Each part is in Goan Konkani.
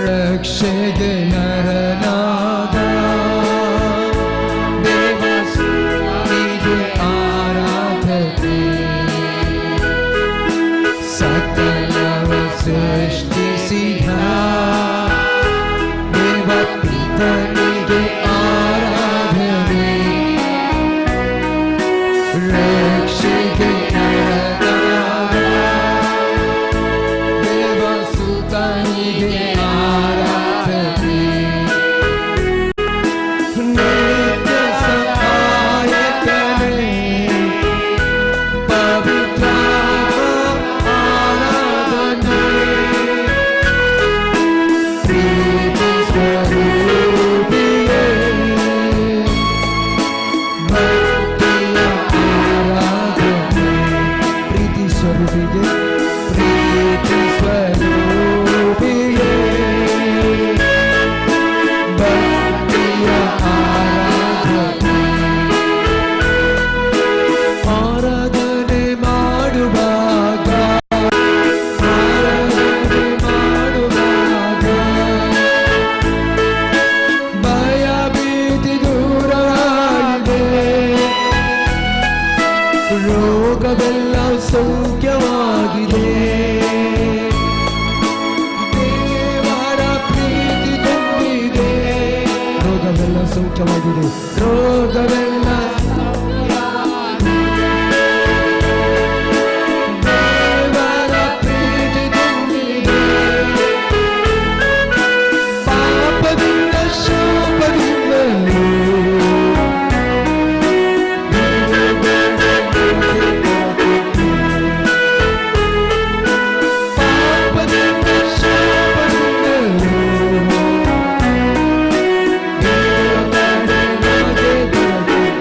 ರಕ್ಷೆಗೆ ನರನಾದ ದೇವನಿಗೆ ಆರಾಧನೆ. ಸಕಲವ ಸೃಷ್ಟಿಸಿದ ದೇವಪಿತನಿಗೆ ಆರಾಧನೆ. ರಕ್ಷೆಗೆ ನರನಾದ ದೇವಸುತನಿಗೆ ಆರಾಧನೆ. ನಿತ್ಯ ಸಹಾಯಕನೇ ಪವಿತ್ರಾತ್ಮ ಆರಾಧನೆ. ಪ್ರೀತಿ ಸ್ವರೂಪಿಯೇ ಭಕ್ತಿಯ ಆರಾಧನೆ. ಪ್ರೀತಿ ಸ್ವರೂಪಿಗೆ, ಪ್ರೀತಿ ಸ್ವರೂಪಿಯೇ ಭಕ್ತಿಯ ಆರಾಧನೆ. ಆರಾಧನೆ ಮಾಡುವಾಗ, ಆರಾಧನೆ ಮಾಡುವಾಗ ಭಯ ಭೀತಿ ದೂರವಾಗಿದೆ, ರೋಗವೆಲ್ಲ ಸೌಖ್ಯವಾಗಿದೆ. ದೇವರ ಪ್ರೀತಿ ತುಂಬಿದೆ, ರೋಗವೆಲ್ಲ ಸೌಖ್ಯವಾಗಿದೆ, ರೋಗವೆಲ್ಲ ದೇವರ ಪ್ರೀತಿ ತುಂಬಿದೆ. ಪಾಪದಿಂದ ಶಾಪದಿಂದಲೂ ಪಾಪದಿಂದ ಶಾಪದಿಂದಲೂ ದೇವರ ನಮಗೆ ದೊರಕಿತು.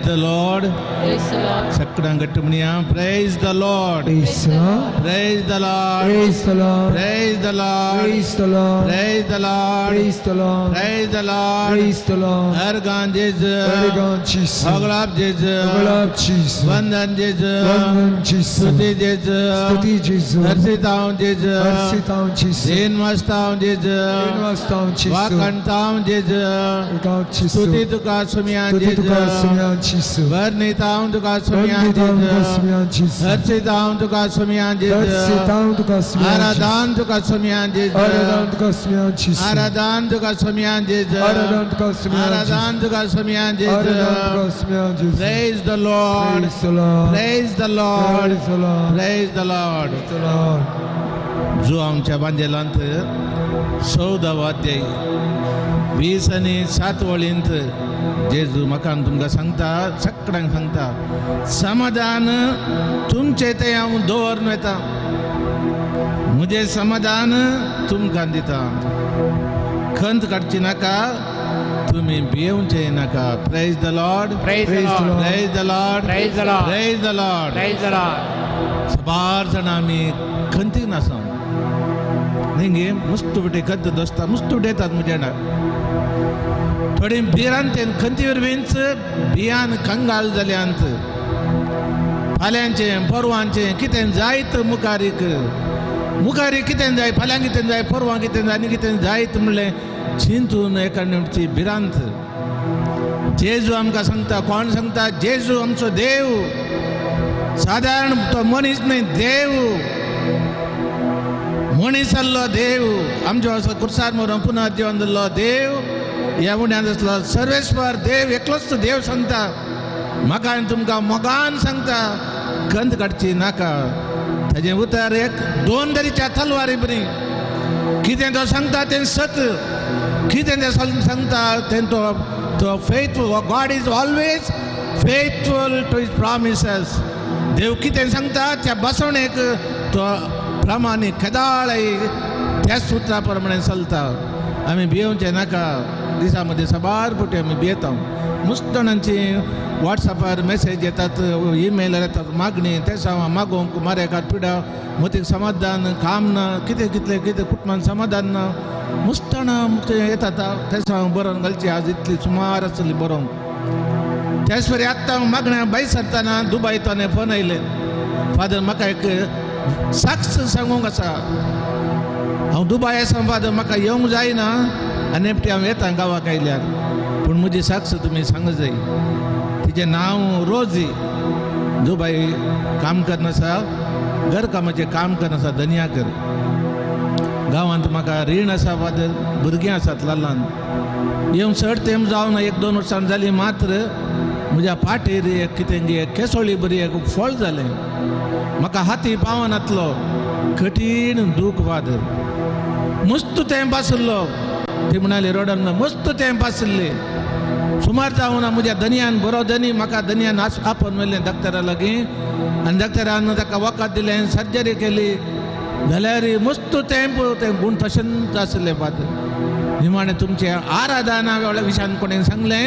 Praise the Lord. Praise the Lord. सगळ्यांक घट्ट म्हणया praise the Lord. Praise the Lord. Praise the Lord. Praise the Lord. Praise the Lord. Praise the Lord. Praise the Lord. Praise the Lord. Praise the Lord. Praise the Lord. Organ जेजू. अर्गान जेजू. सगळाप जेजू. सगळाप जेजू. वंदन जेजू. वंदन जेजू. स्तुती जेजू. स्तुती जेजू. हर्षितांव जेजू. हर्षितांव जेजू. दीन वास्तांव जेजू. दीन वास्तांव जेजू. वाकणतांव जेजू. वाकणतांव जेजू. स्तुती तुका सुमिया स्तुती जेजू. तुका सुमिया जेजू. वर्णितांव तुका सुमिया वंदितांव तुका जेजू. सुमिया जेजू. हर्षितांव तुका सुमिया जेजू. हर्षितांव तुका सुमिया जेजू. आराधन तुका सुमिया जेजू. आराधन तुका सुमिया जेजू. आराधन तुका सुमिया जेजू. आराधन तुका सुमिया जेजू. आराधन तुका सुमिया जेजू. आराधन तुका सुमिया जेजू. Praise the Lord. Praise the Lord. Praise the Lord. Praise the Lord. Praise the Lord. Praise the Lord. जो आमच्या बांदेलांत 14 अध्याय 20 आनी 7 वळींत जेजू म्हाका आनी तुमकां सांगता, सगळ्यांक सांगता, समाधान तुमचे तें हांव दवरून वता, म्हजें समाधान तुमकां दिता, खंत काडची नाका, तुमी भियेवचे नाका. Praise the Lord. Praise the Praise the Lord. Lord. Praise the Lord. Praise the Lord. Praise the Lord. Praise the Lord. साबार जाणां आमी खंतीन आसा न्ही गे. मस्त बिटे खंत दोस्ता मस्त उडयतात म्हज्या थोडी भिरांतेन खंती वरवींच भियान कंगाल जाल्यांत. फाल्यांचें परवांचें कितें जायत मुखारीक, मुखारी कितें जाय, फाल्यां कितें जाय, परवां कितें जाय आनी कितें जायत म्हणलें चिंतून एका निमची भिरांत. जेजू आमकां सांगता, कोण सांगता? जेजू आमचो देव, सादारण तो मनीस न्हय, देव मनीस आसलो देव, आमच्या असो कुर्सार मरून पुनर्जीवन जाल्लो देव, ह्या उण्यांत आसलो सर्वेस्पर देव, एकलोच देव सांगता म्हाका आनी तुमकां मोगान सांगता, खंत काडची नाका. ताजें उतर एक दोन तरेच्या तलवारी बरी, कितें तो सांगता तें सत, कितें तें सांगता तें तो तो faithful. God is always faithful to his promises. देव कितें सांगता त्या बसवणेक तो प्रमाणे केदाळय त्याच सुत्रा प्रमाणे चलता. आमी भियेवचें नाका. दिसा मदीं साबार फावटी आमी भियेता. मस्त जाणांची वॉट्सॅपार मेसेज येतात, ईमेलार येतात मागणी, ते मागोवंक मारेकार पिडा, मतीक समाधान काम ना, कितें कितलें कितें कुटुंबान समाधान ना, मस्त जाणां ते येतात. ते हांव बरोवन घालची आज इतली सुमार आसली बरोवंक. त्याच परी आत्तां मागण्या भायर सरतना दुबय तो फोन आयले, फादर म्हाका एक साक्ष सांगूंक आसा, हांव दुबय आसा फादर, म्हाका येवंक जायना आनी एकटी हांव येता गांवाक आयल्यार, पूण म्हजी साक्ष तुमी सांग जाय. तिचें नांव रोजी, दुबय काम करना आसा, घरकामाचें काम करना आसा, धनयाकर. गांवांत म्हाका रीण आसा फादर, भुरगीं आसात ल्हान ल्हान, येवंक चड तेंप जावना, 1-2 वर्सां जालीं मात्र म्हज्या पाटेर एक कितें गे केसोळी बरी एक फळ जालें, म्हाका हाती पावनातलो कठीण दूख फादर. मस्त तेंप आशिल्लो, ती म्हणाली रडन, मस्त तेंप आशिल्ले सुमार जावना म्हज्या धनयान, बरो धनी म्हाका धनयान आपोवन व्हेलें डॉक्टरा लागीं आनी डॉक्टरान ताका वखद दिलें, सर्जरी केली, जाल्यार मस्त तेंप तें गूण तशेंच आशिल्लें फादर. निमाणें तुमच्या आराधना वेळार विशान कोणें सांगलें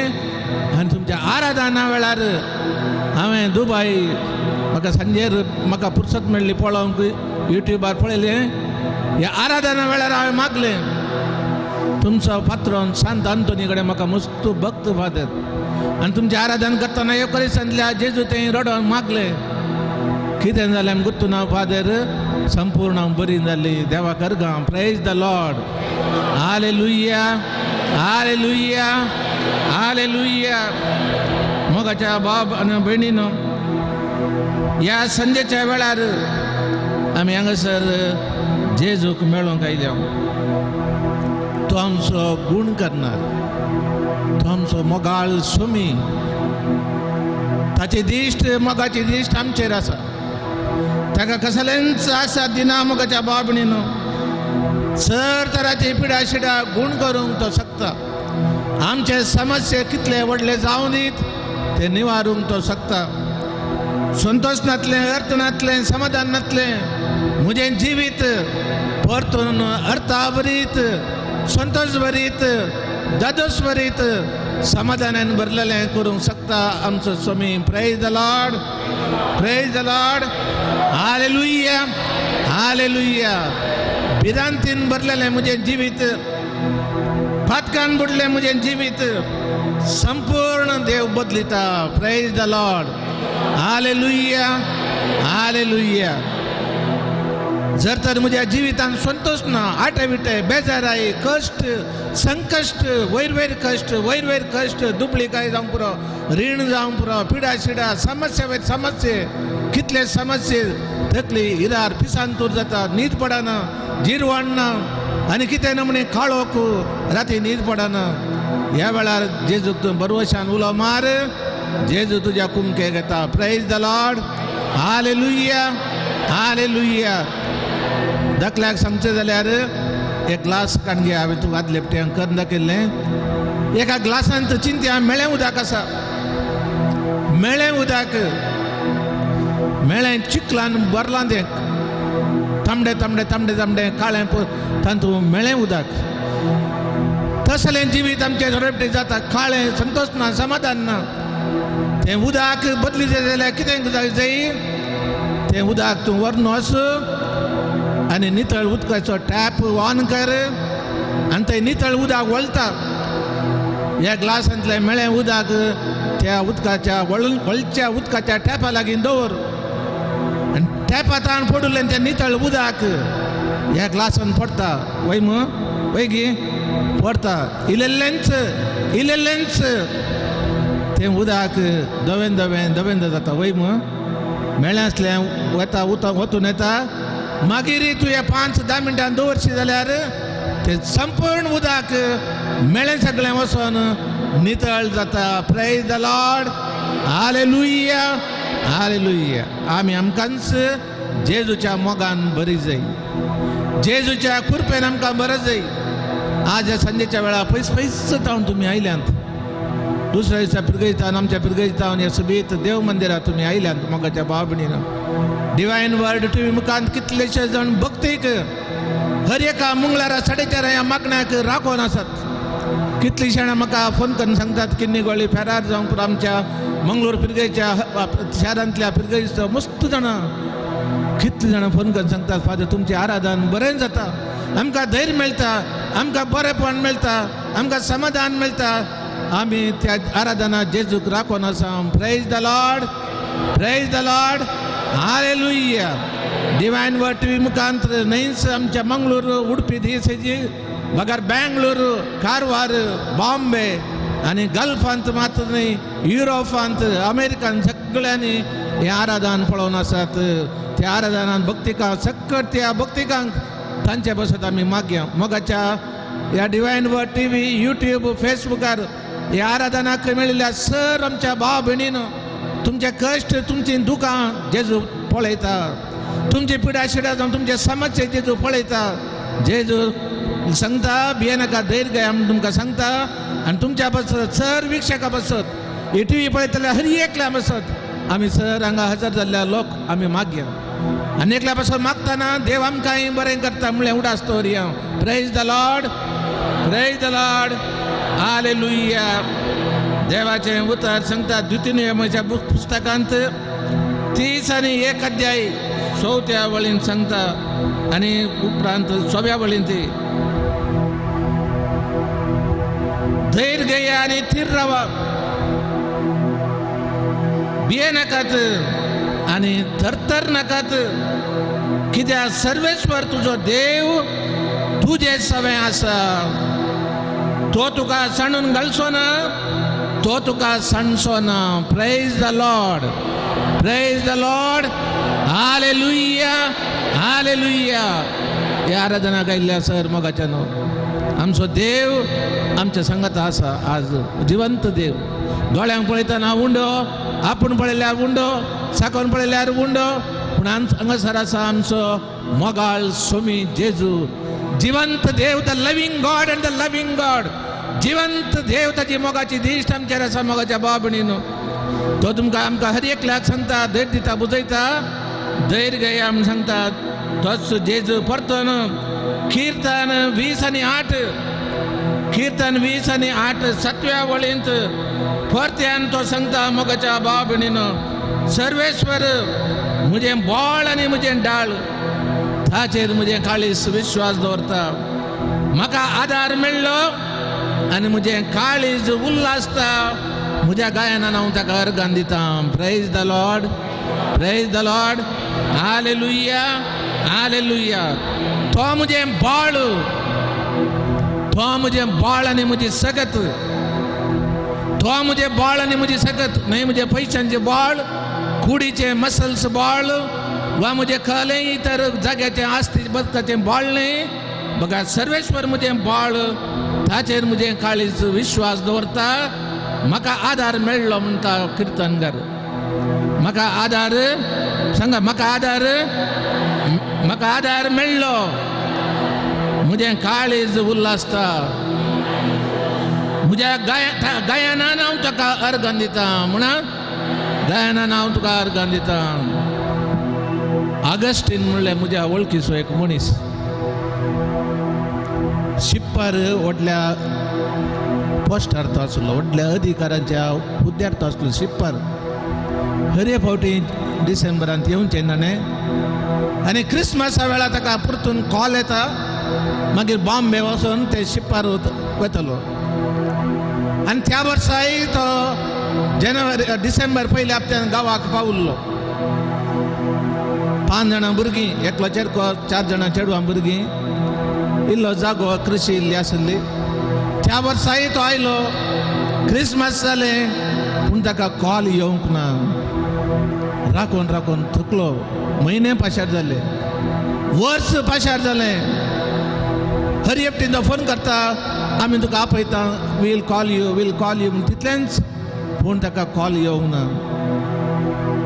आनी तुमच्या आराधना वेळार हांवें दुबय म्हाका सांजेर म्हाका पुरसत मेळ्ळी पळोवंक, युट्यूबार पळयलें. ह्या आराधना वेळार हांवें मागलें तुमचो पात्रोन सांत आंतोनी कडेन म्हाका मस्त भक्त फादर, आनी तुमचें आराधन करतना एकोरिसांतल्या जेजू तें रडोन मागलें, कितें जालें आमी गुत्तू ना फादर, संपूर्ण हांव बरी जाली देवा करगां. Praise the Lord. Hallelujah, hallelujah, hallelujah. मोगाच्या बाब आनी भयणीनो, ह्या संजेच्या वेळार आमी हांगासर जेजूक मेळोवंक आयल्या. तो आमचो गूण करणार, तो आमचो मोगाळ सुमी, ताची दिश्ट मोगाची दिश्ट आमचेर आसा, ताका कसलेंच आसा दिना मोगाच्या बाबणीनो. सर तराची पिडा शिडा गूण करूंक तो शकता. आमचे समस्ये कितले व्हडले जावं दीत ते निवारूंक तो शकता. संतोश नातलें, अर्थ नातलें, समाधान नातलें, म्हजें जिवीत परतून अर्थाभरीत, संतोश भरीत, दादोस भरीत, समाधानान भरलेलें करूंक शकता आमचो स्वामी. Praise the Lord, praise the Lord, hallelujah, hallelujah. भिरांतीन भरलेलें म्हजें जिवीत, पातकान बुडलें म्हजें जिवीत, संपूर्ण देव बदलिता. Praise the Lord, hallelujah, hallelujah. जर तर म्हज्या जिवितान संतोश ना, आटे विटे, बेजाराय, कश्ट, संकश्ट, वयर वयर कश्ट, वयर वयर कश्ट, दुबळीकाय जावंक पुरो, रीण जावंक पुरो, पिडा शिडा, समस्या वयर समस्ये, कितले समस्ये, तकली इरार पिसांतूर जाता, न्हीद पडना, जिरवण ना, आनी कितें ना म्हणे काळोख, राती न्हीद पडना. ह्या वेळार जेजूक तूं बरवशान उलो मार, जेजू तुज्या कुमके घेता. Praise the Lord, hallelujah, hallelujah. धाकल्याक सांगचें जाल्यार एक ग्लास काडून घे. हांवें तुका आदले फावटी करून दाखयल्लें. एका ग्लासांत चिंत्या मेळें उदक आसा, मेळें उदक, मेळें चिखलान भरलां तें, तांबडे तांबडे तांबडे तांबडे काळें तातूंत मेळें उदक. तसलें जिवीत आमचें थोडे जाता, काळें, संतोश ना, समाधान ना. तें उदक बदली जाल्यार कितें जाय? तें उदक तूं व्हरून वच आनी नितळ उदकाचो टॅप ऑन कर आनी तें नितळ उदक वळता. ह्या ग्लासांतलें मेळें उदक त्या उदकाच्या वळच्या उदकाच्या टॅपा लागीं दवर आनी टॅपा ताण पडुल्लें तें नितळ उदक ह्या ग्लासान पडटा. वय मू वय गी पडटा, इल्लेंच इल्लेंच तें उदक धवें धवें धवें जाता. वय मू मेळें आसलें वता उदक वतून येता. मागीर तुवें 5-10 मिनटां दवरशी जाल्यार तें संपूर्ण उदक मेळें सगळें वचोन नितळ जाता. Praise the Lord, hallelujah, hallelujah. आमी आमकांच जेजूच्या मोगान बरी जाय, जेजूच्या कृपेन आमकां बरें जाय. आज ह्या सांजेच्या वेळा पयस पयस जावन तुमी आयल्यांत, दुसऱ्या दिसा पिरगयतावन आमच्या पिरगयतावन ह्या सुबीत देव मंदिरात तुमी आयल्यांत मोगाच्या भाव भयणीन. डिवायन वर्ड टीव्ही मुखांत कितलेशे जाण भक्तीक हर एका मंगळारा 4:30 ह्या मागण्याक राखोन आसात. कितलीं जाणां म्हाका फोन करून सांगतात किन्नी गोळी फेरार जावंक पुरो आमच्या मंगळूर पिरगयच्या शारांतल्या पिरगयचो मस्त जाणां, कितलीं जाणां फोन करून सांगतात, फादर तुमचें आराधन बरें जाता, आमकां धैर्य मेळटा, आमकां बरेंपण मेळटा, आमकां समाधान मेळटा. आमी त्या आराधना जेजूक राखोन आसा. Praise the Lord, praise the Lord, hallelujah. Divine Word TV मुखांत न्हयच आमच्या मंगळूर, उडपी दिसेजी बगर बेंगळूर, कारवार, बॉम्बे आनी गल्फांत मात्र न्हय, युरोपांत, अमेरिकान सगळ्यांनी हें आराधन पळोवन आसात. त्या आराधनान भक्तिकां सक्कट त्या भक्तिकांक तांचे बसत आमी मागया. मोगाच्या ह्या डिवायन वर्ड टीव्ही, युट्यूब, फेसबुकार ह्या आराधनाक मेळिल्ल्या सर आमच्या भाव भयणीन तुमचे कश्ट, तुमची दुकां जेजू पळयता, तुमची पिडा शिडा जावन तुमचे समस्या जेजू पळयता. जेजू सांगता भियेनाका, धैर्य घे आमी तुमकां सांगता. आनी तुमच्या बसत सर विक्षका बसत ही टीव्ही पळयतल्या हर एकल्या बसत आमी सर हांगा हजर जाल्ल्या लोक आमी मागया. आनी एकल्या पासून मागतना देव आमकांय बरें करता म्हणलें उडास दवरया. Praise the Lord, praise the Lord, hallelujah. देवाचें उतर सांगता द्वितीय पुस्तकांत 31 अध्याय 4 वळीन सांगता आनी उपरांत 6व्या वळीन ती धैर्य घेया आनी थीर रावा, भिये नाकात आनी थरथर नाकात, कित्याक सर्वेश्वर तुजो देव तुजे सवें आसा. तो तुका सांडून घालचो ना, तो तुका सांडचो ना. Praise the Lord, praise the Lord, hallelujah, hallelujah. ह्या आराधना गायल्ल्या सर मोगाच्यानो आमचो देव आमच्या संगत आसा. आज जिवंत देव दोळ्यांक पळयतना उंडो, आपूण पळयल्यार उंडो, साकोन पळयल्यार उंडो, पूण हांगासर आसा आमचो मोगाळ सोमी जेजू, जिवंत देव, the loving God and the loving God. जिवंत देव ताची मोगाची दिश्ट आमचेर आसा. मोगाच्या भाव भयणीनो तो तुमकां आमकां हर एकल्याक सांगता, धैर्य दिता, बुजयता, धैर्य घेया म्हूण सांगता. तोच जेजू परतून किर्तन 20 आणि 8, किर्तन 20 आनी 8 सातव्या वळींत परत्यान तो सांगता मोगाच्या भाव भयणीनो, सर्वेश्वर म्हजें बोळ आनी म्हजें डाळ, ताचेर म्हजें काळीज विश्वास दवरता. म्हाका आदार मेळ्ळो आनी म्हजें काळीज उल्हासता. म्हज्या गायनान हांव ताका अर्गान दिता. Praise the Lord, praise the Lord, hallelujah, hallelujah. तो म्हजें बाळ, तो म्हजें बाळ आनी म्हजी सगत, तो म्हजें बाळ आनी म्हजी सगत. न्हय म्हजे पयशांचें बाळ, कुडीचें मसल्स बाळ, वा म्हजें खलेंय तर जाग्याचें आस्ती बदकाचें बाळ न्हय. बघा सर्वेश्वर म्हजें बाळ, ताचेर म्हजें काळीज विश्वास दवरता. म्हाका आदार मेळ्ळो म्हणटा किर्तनकार. म्हाका आदार सांगा, म्हाका आदार, म्हाका आदार मेळ्ळो, म्हजें काळीज उल्हासता. म्हज्या गायनान हांव तुका अर्गान दिता. म्हणा गायनान हांव तुका अर्गान दिता. ऑगस्टीन म्हणल्यार म्हज्या वळखीचो एक मनीस. शिप्पार व्हडल्या पोस्टार तो आसलो, व्हडल्या अधिकारांच्या हुद्द्यार तो आसलो शिप्पार. हर फावटी डिसेंबरांत येवचें ना आनी क्रिसमसा वेळार ताका परतून कॉल येता. मागीर बॉम्बे वचून ते शिप्पार वतलो. आनी त्या वर्साय तो जानेवारी डिसेंबर पयल्या हप्त्यान गांवाक पावल्लो. 5 जाणां भुरगीं, एकलो चेरको, 4 जाणां चेडवां भुरगीं. इल्लो जागो कृशी इल्ली आसली. त्या वर्साय तो आयलो. क्रिसमस जालें पूण ताका कॉल येवंक ना. राखून राखून थकलो. म्हयने पाशार जाले, वर्स पाशार जालें. हर एकटीन तो फोन करता, आमी तुका आपयता, we'll call you, we'll call you. तितलेंच, पूण ताका कॉल येवंक ना.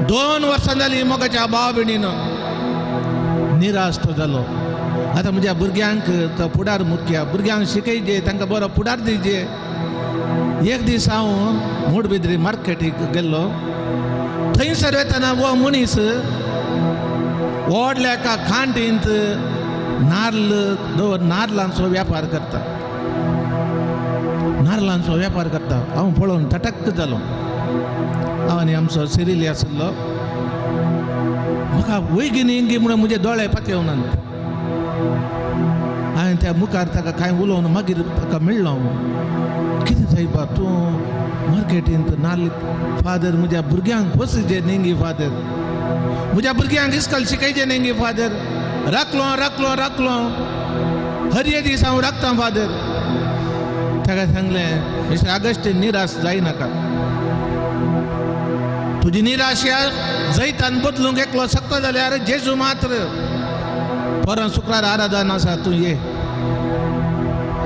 2 वर्सां जालीं मोगाच्या भाव भयणीन. निराश तो जालो. आतां म्हज्या भुरग्यांक तो फुडार मुख्य, भुरग्यांक शिकयचे, तांकां बरो फुडार दिवचे. एक दीस हांव मोडबिद्री मार्केटीक गेल्लो. थंयसर वतना हो मनीस व्हडल्या एका खांटींत नार्ल दवर, नार्लांचो व्यापार करता, नार्लांचो व्यापार करता. हांव पळोवन तटक जालो. हांव आनी आमचो सिरिली आशिल्लो. म्हाका वयगी न्ही म्हणून म्हजे दोळे पातयेवनात. हांवें त्या मुखार ताका कांय उलोवन मागीर ताका मेळ्ळो हांव. कितें सायबा तूं मार्केटींत नार्ल? फादर म्हज्या भुरग्यांक पोसचे न्ही फादर, म्हज्या भुरग्यांक इस्कॉल शिकयचें न्ही फादर. राखलो राखलो राखलो, हर एक दीस हांव राखतां फादर. ताका सांगलें, मिस्टर ऑगस्टीन निराश जायनाका. तुजी निराशा जैतान बदलूंक एकलो शकता जाल्यार जेजू मात्र. परत शुक्रार आराधन आसा, तूं ये.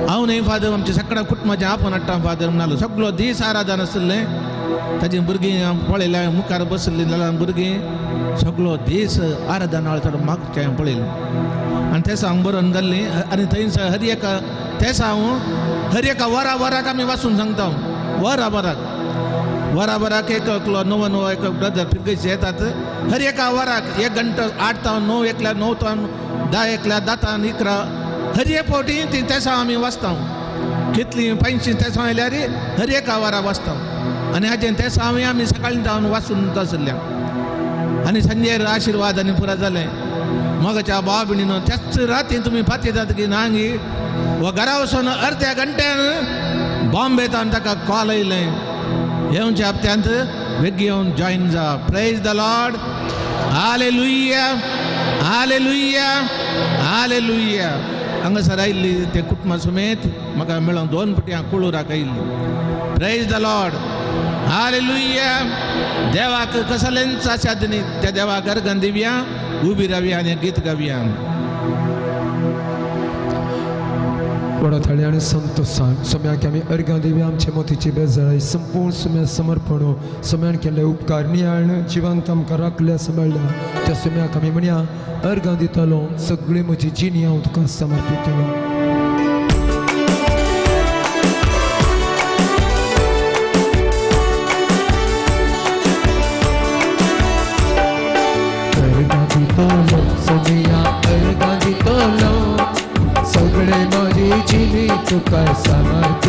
हांव न्ही फादर, आमच्या सगळ्या कुटुंबाचें आपोवन हाडटा फादर म्हणालो. सगळो दीस आराधन आशिल्लें. ताजी भुरगीं पळयल्या, मुखार बसल्लीं जाल्यार भुरगीं सगळो दीस आराधना चड मागचें हांवें पळयलें. आनी तें हांव बरोवन घाल्लीं. आनी थंयसर हर एका तें हांव हर एका वरा वराक आमी वाचून सांगता. वरा वराक, वरा वराक एक एकलो नवो नवो एक ब्रदर फिरगेचे येतात. हर एका वराक 1 घंटो 8 तावन 9 एकल्या, 9 तावन 10 एकल्या, 10 तावन 11, हर एक फावटी ती तेसां आमी वाचता. कितलीं 85 तेसां आयल्यार हर एका वरा वाचता. आनी हाजें तेसां आमी सकाळीं जावन वाचून आशिल्ल्या. आनी संजेर आशिर्वाद आनी पुरा जालें. मोगाच्या भाव भयणीनो, त्याच राती तुमी पातयेतात की नांगी व घरा वचून अर्द्या घंट्यान बॉम्बे तावन ताका कॉल येयलें, येवच्या हप्त्यांत वेगळी येवन जॉयन जा. Praise the Lord, hallelujah, hallelujah, hallelujah. हांगासर आयिल्ली ते कुटुंबा समेत म्हाका मेळोन 2 फावटी हांव कुळूराक आयिल्ली. Praise the Lord, hallelujah. देवाक कसलेंच आशाद न्ही, त्या देवाक अर्गान दिवया, उबी रावया आनी गीत गावया. व्हडा थाळी आनी संतोषान सोम्याक आमी अर्गां दिवया. आमचे मोतीची बेजाय संपूर्ण सोम्या समर्पण, सोम्यान केल्ले उपकार नियाळ जिवंत आमकां राखल्या सांबाळ्ळ्या त्या सोम्याक आमी म्हणया अर्गां दितलो. सगळी म्हजी जिणी हांव तुका समर्पितलो. अर्गां दितलो सोम्या, अर्गां दितलो, सगळे म्हजी जिणी तुका समर्पितलो.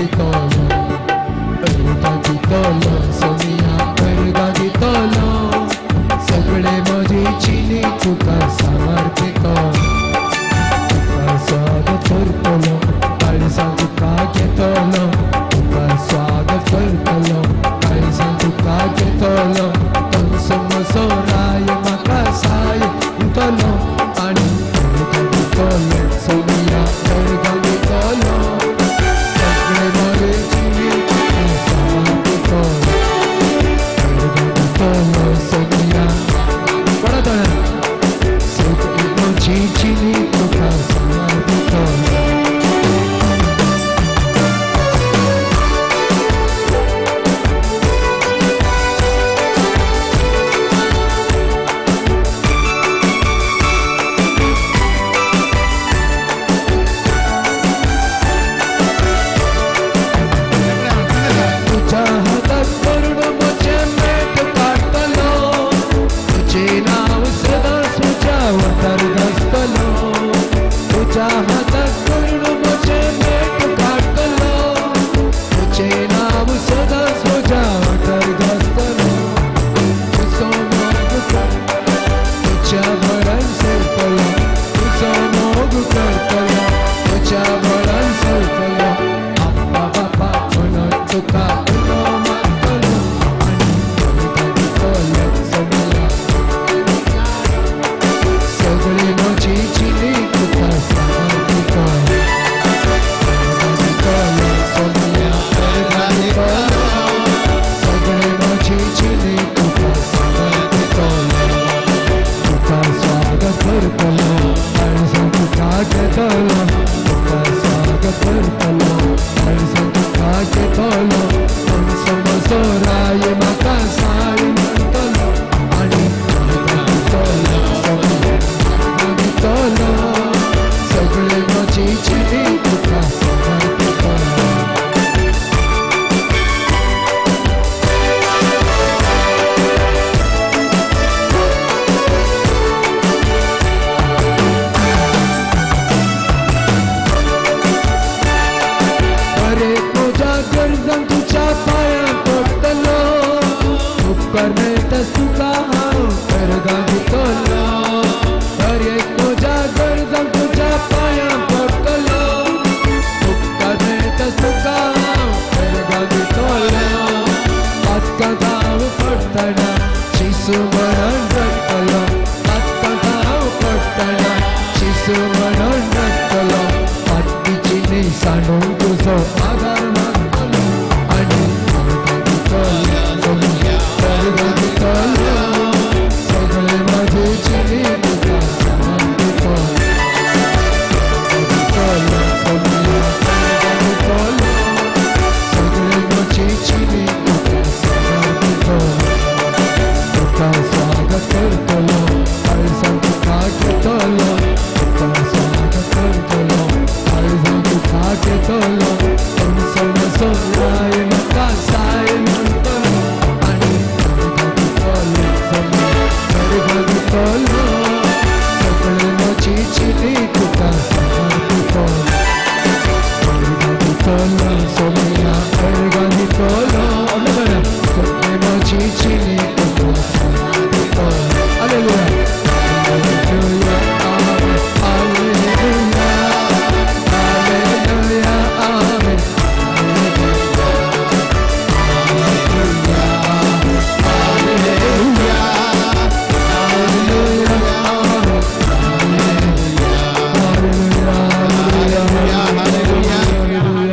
उपकार मेळटा तुका हांव अर्गां दितलो हर एक म्हज्या गरजांक तुज्या पांयां पडटलो उपकार मेळटा तुका हांव अर्गां दितलो पातकांत हांव पडटना जेजू म्हणून रडटलो पातकांत हांव पडटना जेजू म्हणून रडटलो पातकीची न्ही सांडून तुजो आदार मागतलो आनी अर्गां दितलो अर्गां दितलो सगळे म्हजे जिणे तुका समर्पितलो सगळे म्हजे जिणे तुका समर्पितलो तुका स्वागत करतलो काळजान तुका घेतलो तुका स्वागत करतलो काळजान तुका घेतलो तुमचो म्हजो जाय म्हाका जाय म्हणटलो आनी अर्गां दितलो अर्गां दितलो सगळे म्हजी जिणे तुका समर्पितलो अर्गां दितलो सोम्या अर्गां दितलो सगळे म्हजी जिणे तुका समर्पितलो. Hallelujah. Hallelujah, amen. Hallelujah, hallelujah, amen. Hallelujah, hallelujah, amen. Hallelujah, hallelujah, hallelujah,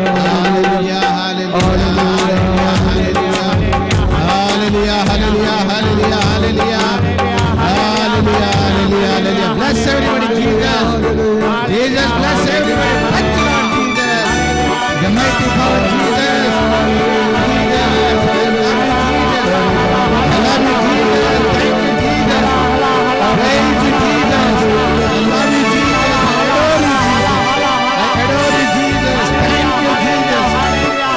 hallelujah, hallelujah, hallelujah, hallelujah, hallelujah, hallelujah. Bless everybody, Jesus. Jesus, bless everybody. Thank you, Lord Jesus. The mighty power, Jesus. Jesus, I love you, Jesus. I love you, Jesus. Thank you, Jesus. Praise you, Jesus. I love you, Jesus. I adore you, Jesus. I adore you, Jesus. Thank you, Jesus.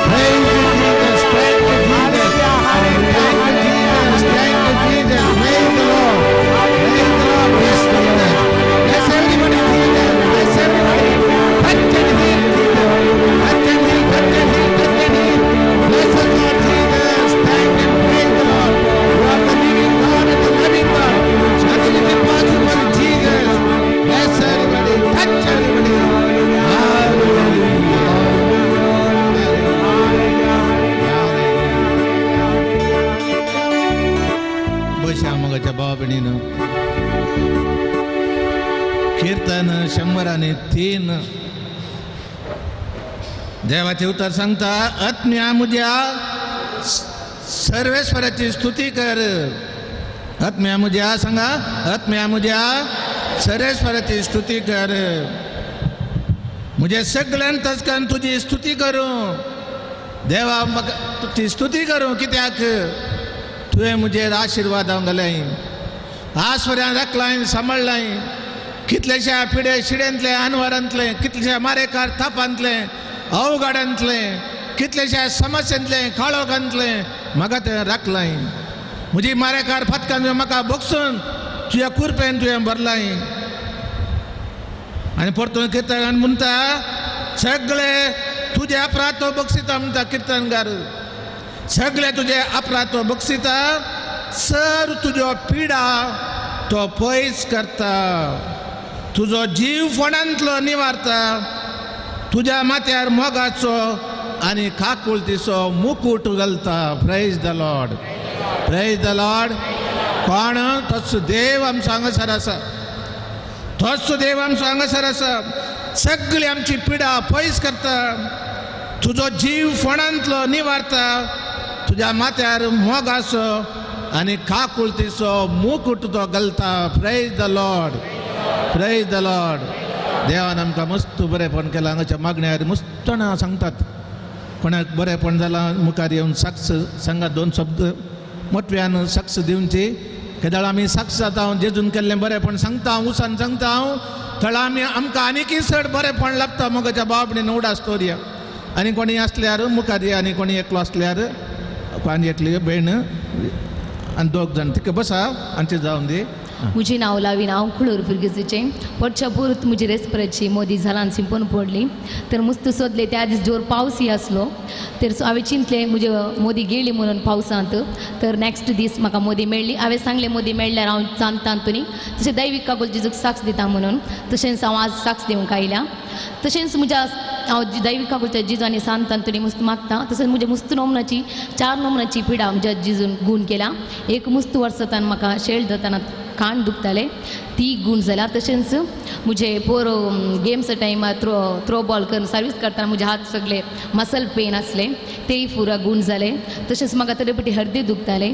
Praise you, Jesus. Thank you, Jesus. Thank you, Jesus. Thank you, Jesus. Praise the Lord. Praise the Lord. Bless Jesus. Bless everybody, Jesus. Bless everybody. Touch and heal, Jesus. Touch and heal, touch and heal, touch and heal. Bless the Lord, Jesus. Thank and praise the Lord. You are the living God and the loving God. Nothing is impossible with Jesus. Bless everybody. Touch everybody. Hallelujah. बशा मोगाच्या भावा भयणीनो, कीर्तन 103 देवाचे उतर सांगता, आत्म्या मुज्या सर्वेश्वराची स्तुती कर. आत्म्या मुज्या, सांगा, आत्म्या मुज्या सर्वेश्वराची स्तुती कर. मुझे सगळ्यान तसकान तुजी स्तुती करूं देवा, म्हाका तुजी स्तुती करूं कित्याक तुवें म्हजेर आशिर्वाद घालाय, आसपर्यान राखलाय, सांबाळ्ळाय. कितल्याश्या पिडे शिड्यांतले, अनवारांतले, कितल्याश्या मारेकार थापांतले, अवघडांतले, कितल्याश्या समस्यांतले, काळोखांतले म्हाका तें राखलाय. म्हजी मारेकार फातकान तुवें म्हाका बगसून तुज्या कुरपेन तुवें भरलाय. आनी परतून किर्तन म्हणटा, सगळे तुजे अपराध तो बक्षिता म्हणटा किर्तनकार, सगळे तुजे अपराध तो बक्षिता, सर तुज्यो पिडा तो पयस करता, तुजो जीव फोंडांतलो निवारता, तुज्या माथ्यार मोगाचो आनी काकुळतीचो मुकूट घालता. Praise the Lord, praise the Lord. कोण तोच देव आमचो हांगासर आसा, तोच देव आमचो हांगासर आसा. सगळी आमची पिडा पयस करता, तुजो जीव फोंडांतलो निवारता, तुज्या माथ्यार मोगाचो आनी काकुळतीचो मुकूट तो घालता. Praise the Lord, praise the Lord. देवान आमकां मस्त बरेंपण केलां. हांगाच्या मागण्यार मस्त जाणां सांगतात, कोणाक बरेंपण जालां मुखार येवन साक्ष सांगात, दोन शब्द मोटव्यान साक्ष दिवची. केदळ आमी साक्ष जाता, हांव जेजून केल्लें बरेंपण सांगता हांव, उसान सांगता हांव, थळ आमी आमकां आनीकय चड बरेंपण लागता. मोगाच्या भाव भयणीन उडास दवरया. आनी कोणी आसल्यार मुखार या, आनी कोणी एकलो आसल्यार आनी एकली भयण आनी दोग जाण तिका बसा आनी जावन दी. म्हजें नांव लावीन हांव कुळूर फिरगेजीचें पोटच्या पुरत म्हजी रेस्पराची मोदी झालान सिंपून पडली तर मुस्त सोदले त्या दीस जोर पावसय आसलो तर हांवें चिंतलें म्हजे मोदी गेली म्हणून पावसांत तर नॅक्स्ट दीस म्हाका मोदी मेळ्ळी. हांवें सांगलें मोदी मेळ्ळ्यार हांव सांगता तुनी तशें दैवीक कागोल जेजूक साक्ष दिता म्हणून तशेंच हांव आज साक्ष दिवंक आयल्या. तशेंच म्हज्या हांव दैवीक कागोलच्या जिजू आनी सांतान तुनी मुस्त मागता. तशेंच म्हज्या मुस्त नोमनाची 4 नोमनाची पिडा म्हज्या जिजून गूण केल्या. एक मुस्त वर्सांतान म्हाका शेळ जाताना कान दुखताले ती गूण जाल्या. तशेंच म्हजे पोर गेम्स टायमार थ्रो बॉल करून सर्वीस करतना म्हजे हात सगळे मसल पेन आसले तेय पुरा गूण जाले. तशेंच म्हाका तरेपटी हर्दी दुखताले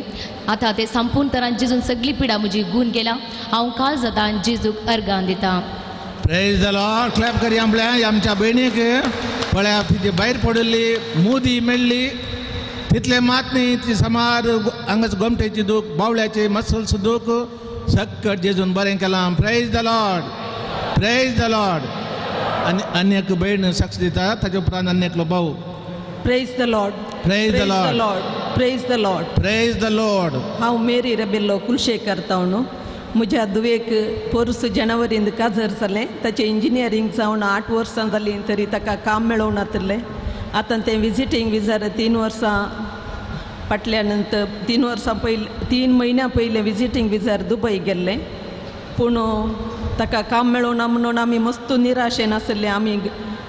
आतां ते संपूर्ण तरान जिजून सगळी पिडा म्हजी गूण केल्या. हांव काल जाता आनी जिजूक अर्गान दिता. प्रेज the Lord. Clap करया आपल्या आमच्या भयणीक. पळया तिची भायर पडिल्ली मुदी मेळ्ळी तितले मात न्ही ती समार हांगाच गोमटेची दूख बावळ्याचे मसल्स दूख सक्कट जेजून बरें केलां. Praise the Lord. Praise the Lord. आनी आनी एक भयण साक्ष दिता ताचे उपरांत आनी एकलो भाऊ. Praise the Lord. Praise the Lord. Praise the Lord. Praise the Lord. हांव मेरी रबेल्लो कुलशेखर तावणू. म्हज्या धुवेक पोरस जनवरींत काजर जालें. ताचें इंजिनियरींग जावन 8 वर्सां जालीं तरी ताका काम मेळोवं नातिल्लें. आतां तें विजिटींग विजार 3 वर्सां फाटल्या नंतर 3 वर्सां पयलीं 3 म्हयन्यां पयलें विजिटींग विजार दुबय गेल्लें. पूण ताका काम मेळोवना म्हणून आमी मस्त निराशेन आसले. आमी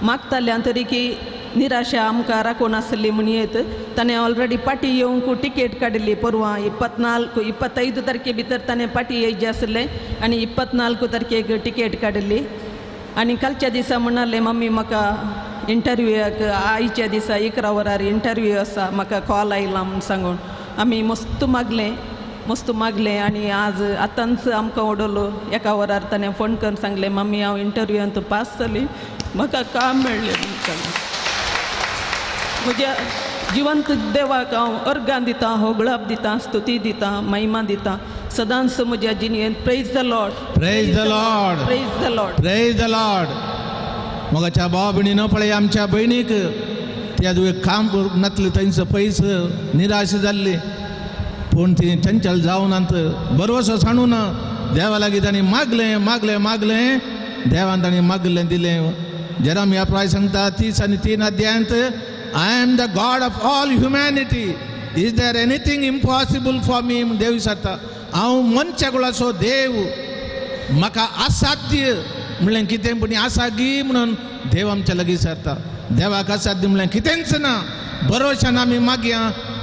मागताले तरी की निराशा आमकां राखून आसली म्हण येत ताणें ऑलरेडी पाटी येवंक टिकेट काडिल्ली परवां 24 25 तारखे भितर ताणें पाटी येयचे आसलें आनी 24 तारखेक टिकेट काडिल्ली. आनी कालच्या दिसा म्हणाले मम्मी म्हाका इंटरव्यूआक आयच्या दिसा 11 वरार इंटरव्यू आसा म्हाका कॉल आयला म्हूण सांगून आमी मस्त मागलें मस्त मागलें. आनी आज आतांच आमकां उडोलो 1 वरार ताणें फोन करून सांगलें मम्मी हांव इंटरव्यूआंत पास जाली म्हाका काम मेळ्ळें म्हूण सांगलें. म्हज्या जिवंत देवाक हांव अर्गां दितां होगळाप दितां स्तुती दितां महिमा दितां सदांच म्हज्या जिणेंत. Praise the Lord. Praise the Lord. Praise the Lord. Praise the Lord. मोगाच्या भावा भयणीनो पळय आमच्या भयणीक त्या दुवे काम करूंक नातले थंयसर पयस निराश जाल्ली पूण ती चंचल जावनात बरोसो सांडून देवा लागीं तांणी मागलें मागलें मागलें देवान तांणी मागलें दिलें. जेरामिया प्राय सांगता 30 आनी 3 अध्यायांत I am the God of all humanity is there anything impossible for me. देव विचारता हांव मनशा कुळाचो देव म्हाका असाध्य म्हणलें कितें पूण आसा गी म्हणून देव आमच्या लागीं विचारता. देवाक असाध्य म्हणलें कितेंच ना. बरोशान आमी मागया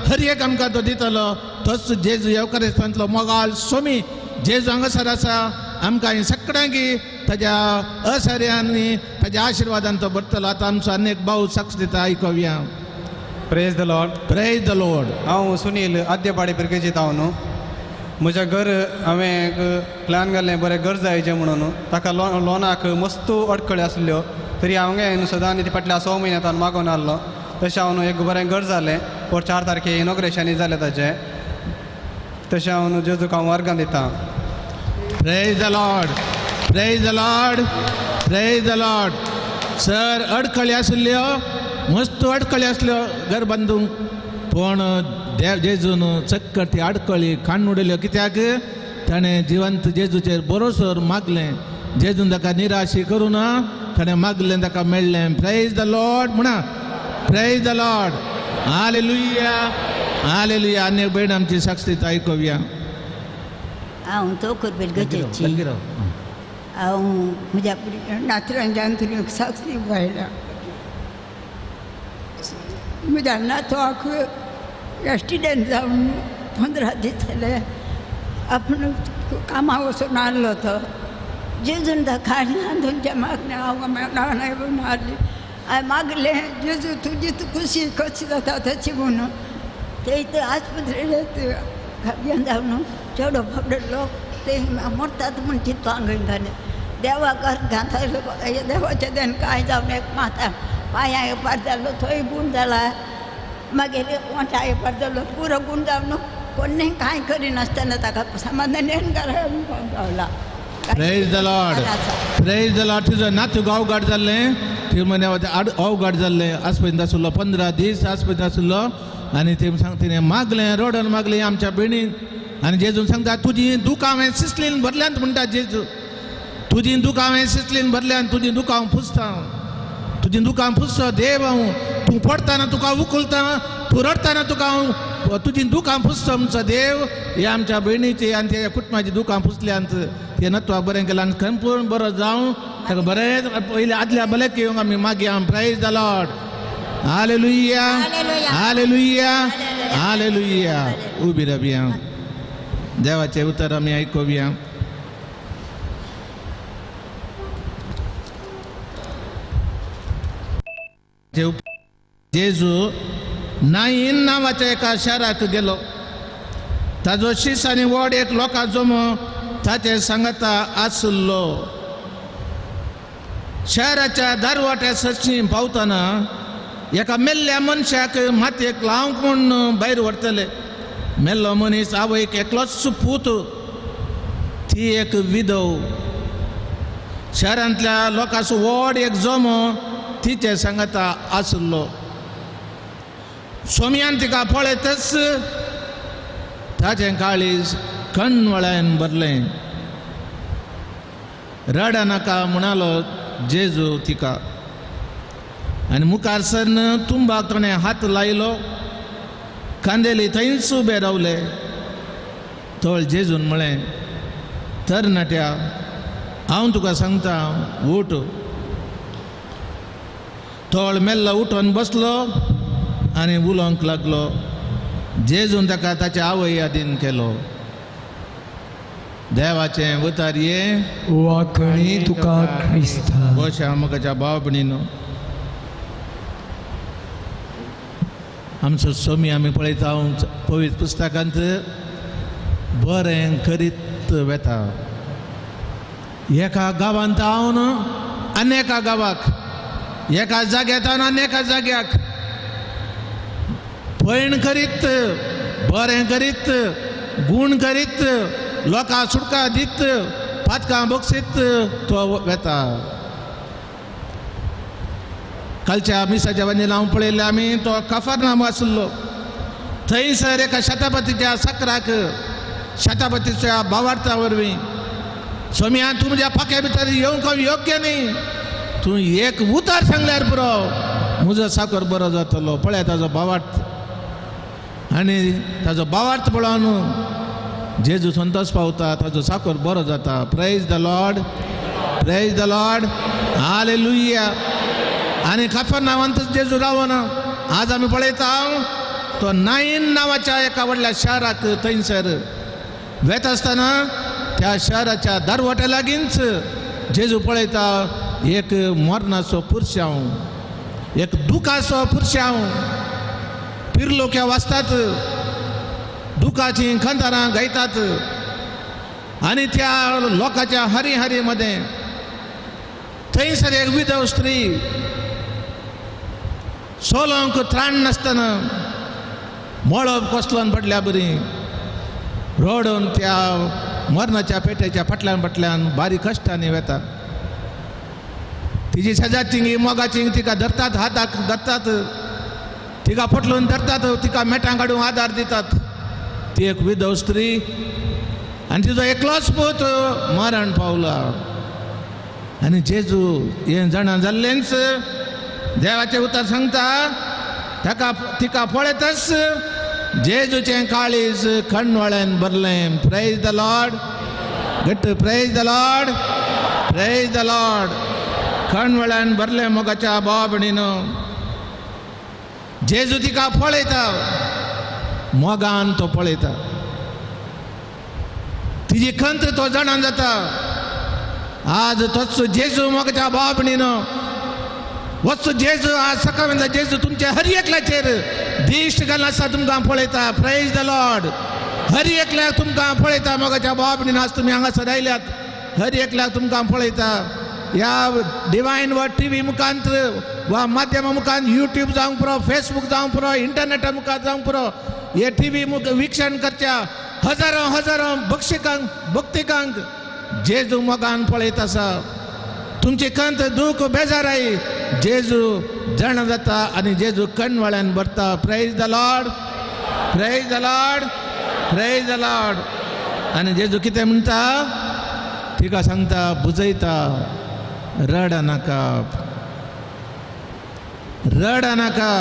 हर एक आमकां तो दितलो. तोच जेजू येवकारिस्तांतलो मोगाळ स्वामी जेजू हांगासर आसा आमकां हे सगळ्यांकी ताज्या असर्यानी ताज्या आशिर्वादान तो भरतलो. आतां आमचो आनी एक भाऊ साक्ष दिता आयकोया. Praise the Lord. Praise the Lord. हांव सुनील आद्यपाडी पिरगेजीत हांव न्हू. म्हज्या घर हांवें एक प्लॅन घाल्लें बरें घर जायचें म्हणून ताका लोनाक मस्त अडखळी आसल्यो तरी हांव सदां ती फाटल्या 6 म्हयन्यांत मागोवन आहलो. तशें हांव एक बरें घर जालें पर 4 तारखे इनॉग्रेशनूय जालें ताचें. तशें हांव जेजूक हांव वर्गां दितां. Praise the Lord. Praise the Lord. Praise the Lord. Sir अडखळी आशिल्ल्यो मस्त अडखळी आसल्यो घर बांदूंक पूण देव जेजून चक्कर ती अडखळी काडून उडयल्यो. कित्याक ताणें जिवंत जेजूचेर बरोसर मागलें. जेजून ताका निराशी करूं ना ताणें मागलें ताका मेळ्ळें. प्रेज the Lord म्हणा. Praise the Lord. Hallelujah. Hallelujah. आनी एक भयण आमची साक्ष दिता आयकोया. हांव तोखर बेलगजेची हांव म्हज्या नातरांच्यान तुमी साक्ष दिवंक आयला. म्हज्या नातवाक एक्सिडंट जावन 15 दीस जाले आपूण कामाक वचून आहलो तो जेजून ताका तुमच्या मागणें हांव मारली हांवें मागलें जेजू तुजी खुशी कशी जाता तशी म्हणून ते इथं आस्पत्रेत हें जावन चेडो फावडो लोक ते मरतात म्हूण चिंतता हांगा देवाक अर्घां देवाचें देन कांय जावन एक माता पांया एपार जालो थंय गूण जाला मागीर ओंठा एपार जालो पुरो गूण जावन कोणूय कांय करिनासतना ताका समाधान घरा पावला. Praise the Lord. Praise the Lord. तुजो नातू गांवगाड जाल्लें ती म्हयन्या अवघड जाल्लें आस्पतींत आशिल्लो 15 दीस आस्पतींत आशिल्लो आनी ते सांग तिणें मागलें रडून मागलें आमच्या भयणीन आनी जेजून सांगता तुजी दुकां हांवें सिसलीन भरल्यांत म्हणटा जेजू. तुजी दुकां हांवें सिसलीन भरल्यान, तुजी दुकां हांव पुसता, तुजी दुकां पुसतो देव हांव. तूं पडटाना तुका उखलता, तूं रडटाना तुका हांव तुजी दुकां पुसतो आमचो देव. हे आमच्या भयणीची आनी त्या कुटुंबाची दुकां पुसल्यांत, ते नत्वा बरें केलां आनी संपूर्ण बरो जावं ताका बरें पयलीं आदल्या भलायकी येवंक आमी मागया. Praise the Lord. Hallelujah, hallelujah, hallelujah. उबी रावया, देवाचें उतर आमी आयकुया. जेजू नाईन नांवाच्या एका शाराक गेलो. ताजो शीस आनी व्हड एक लोकां जमो ताचे सांगाता आसलो. शहराच्या दारवाट्या सरशी पावतना एका मेल्ल्या मनशाक मातयेक लावंक म्हूण भायर व्हरतले. मेल्लो मनीस आवयक एकलोच पूत, ती एक विधव. शहरांतल्या लोकांचो व्हड एक जमो तिचे सांगाता आसलो. सोमयान तिका पळयतच ताचें काळीज कणवळ्यान भरलें. रडनाका म्हणालो जेजू तिका आनी मुखार सरन तुंबाक ताणें हात लायलो. कांदेली थंयच उबे रावले. तळ जेजून म्हळें, तरणाट्या हांव तुका सांगता उठ. तोळ मेल्लो उठोन बसलो आनी उलोवंक लागलो. जेजून ताका ताच्या आवय यादीन केलो. देवाचें उतर हें वाखणी तुका क्रिस्ता. बोशा मोगाच्या भाव भयणीनो, आमचो सोमी आमी पळयता पवित्र पुस्तकांत बरें करीत वेता. एका गांवांत हांव आनी एका गांवाक, एका जाग्यात आनी एका जाग्याक पयण करीत, बरें करीत, गूण करीत, लोकां सुटका दीत, पातकां बक्षीत तो वेता. कालच्या मिसाच्या वंदीन हांव पळयल्लें आमी, तो कफरनाम आशिल्लो. थंयसर एका शतापतीच्या सक्राक, शतापतीच्या भावार्था वरवीं, सोमया तूं म्हज्या पाख्या भितर येवंक हांव योग्य न्ही, तूं एक उतार सांगल्यार पुरो म्हजो साकर बरो जातलो. पळय ताजो भावार्थ आनी ताजो भावार्थ पळोवन जेजू संतोश पावता, ताजो साकर बरो जाता. Praise the Lord, praise the Lord, hallelujah. आनी काफर नांवांतच जेजू रावना. आज आमी पळयता तो नाईन नांवाच्या एका व्हडल्या शाराक थंयसर वेता आसतना त्या शाराच्या दरवट्या लागींच जेजू पळयता एक मरणाचो पुरशांव, एक दुखाचो पुरशांव. पिरलोक्या वाचतात, दुखाची खंतारां गायतात आनी त्या लोकांच्या हरी हरी मदें थंयसर एक विधव स्त्री सोलोंक त्राण नासतना मळब कोसलोन पडल्या बरी रडून त्या मरणाच्या पेटेच्या फाटल्यान फाटल्यान बारीक कश्टांनी वेता. तिजी शेजारची मोगाची तिका धरतात, हाताक धरतात, तिका पोटलून धरतात, तिका मेटां काडून आदार दितात. ती एक विधव स्त्री आनी तिजो एकलोच पूत मरण पावला. आनी जेजू हें जाणा जाल्लेंच देवाचें उतर सांगता ताका तिका पळयतच जेजूचें काळीज कणवळ्यान भरलें. प्रेज the Lord, घट्ट praise the Lord, praise the Lord. कणवळ्यान भरलें मोगाच्या भाव भयणीनो. जेजू तिका पळयता, मोगान तो पळयता, तिजी खंत तो जाणा जाता. आज तोच जेजू मोगाच्या भाव भयणीनो, वच जेजू आज सकाळ जेजू तुमच्या हर एकल्याचेर दिश्ट घालून आसा, तुमकां पळयता. प्रेज the Lord. हर एकल्याक तुमकां पळयता मोगाच्या भाव भयणीनो. आज तुमी हांगासर आयल्यात, हर एकल्याक तुमकां पळयता. ह्या डिवायन वा टी व्ही मुखांत वा माध्यमा मुखांत, युट्यूब जावंक पुरो, फेसबूक जावंक पुरो, इंटरनेटा मुखार जावंक पुरो, हे टी व्ही मुख वीक्षण करच्या हजारो हजारो भक्षिकांक भक्तिकांक जेजू मोगान पळयत आसा. तुमची खंत दूख बेजाराय जेजू जाणा जाता आनी जेजू कणवळ्यान भरता. Praise the Lord, praise the Lord. Praise the Lord. आनी जेजू कितें म्हणटा तिका सांगता बुजयता रड नाका रड नाका.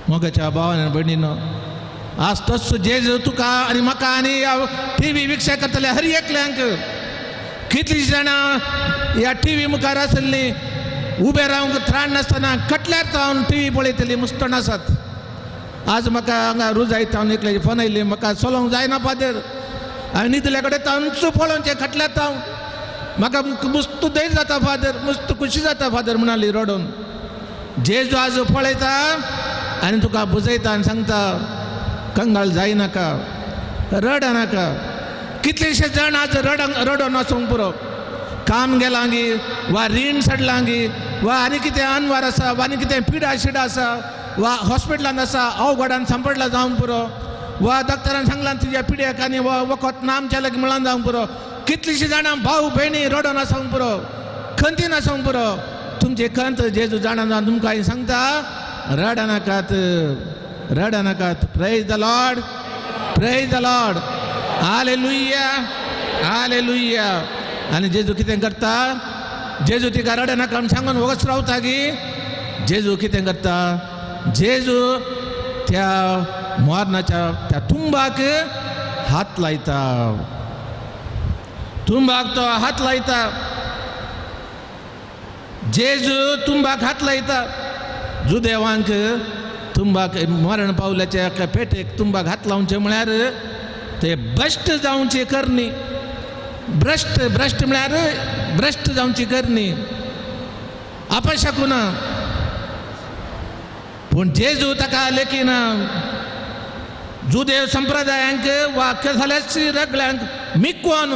मोगाच्या भावान आनी भयणीनो आज तोच जेजू तुका आनी म्हाका आनी टी व्ही विक्षक करतले हर एकल्यांक. कितलीं जाणां ह्या टी व्ही मुखार आसली उबे रावंक त्राण नासतना कटल्यार जावन टी व्ही पळयतली मुस्तण आसात. आज म्हाका हांगा रुजायत हांव एकल्याची फोन आयली म्हाका चलोवंक जायना फादर हांवें न्हिदल्या कडेन तांचो पळोवचें खटल्यार हांव म्हाका मुस्त धैर्य जाता फादर मुस्त खुशी जाता फादर म्हणाली रडून. जेजू आज पळयता आनी तुका बुजयता आनी सांगता कंगाल जायनाका रड नाका. कितलेशे जाण आज रडोन वचूंक पुरो काम गेलां गी वा रीण सडलां गी वा आनी कितें अनवार आसा वा आनी कितें पिडा शिडा आसा वा हॉस्पिटलान आसा अवघडान सांपडला जावंक पुरो वा डॉक्टरान सांगलां तुज्या पिड्याक आनी वा वखद ना आमच्या लागीं म्हळां जावंक पुरो. कितलीशीं जाणां भाव भयणी रडोन आसूंक पुरो खंतीन आसूंक पुरो. तुमचे खंत जेजू जाणां जावन तुमकां हांवें सांगता रडनाकात रडनाकात. Praise the Lord praise the Lord. Hallelujah hallelujah. आनी जेजू कितें करता जेजू तिका रडनाका म्हूण सांगून वगच रावता गी जेजू कितें करता जेजू त्या मरणाच्या त्या तुंबाक हात लायता तुंबाक तो हात लायता जेजू तुंबाक हात लायता. जुदेवांक तुंबाक मरण पावल्याच्या एका पेटेक तुंबाक हात लावचें म्हळ्यार ते भ्रश्ट जावची करणी भ्रश्ट भ्रश्ट म्हळ्यार भ्रश्ट जावची करणी अपशकुना. पूण जेजू ताका लेखिना जुदेव संप्रदायांक वा कसल्याच रगल्यांक मिकवान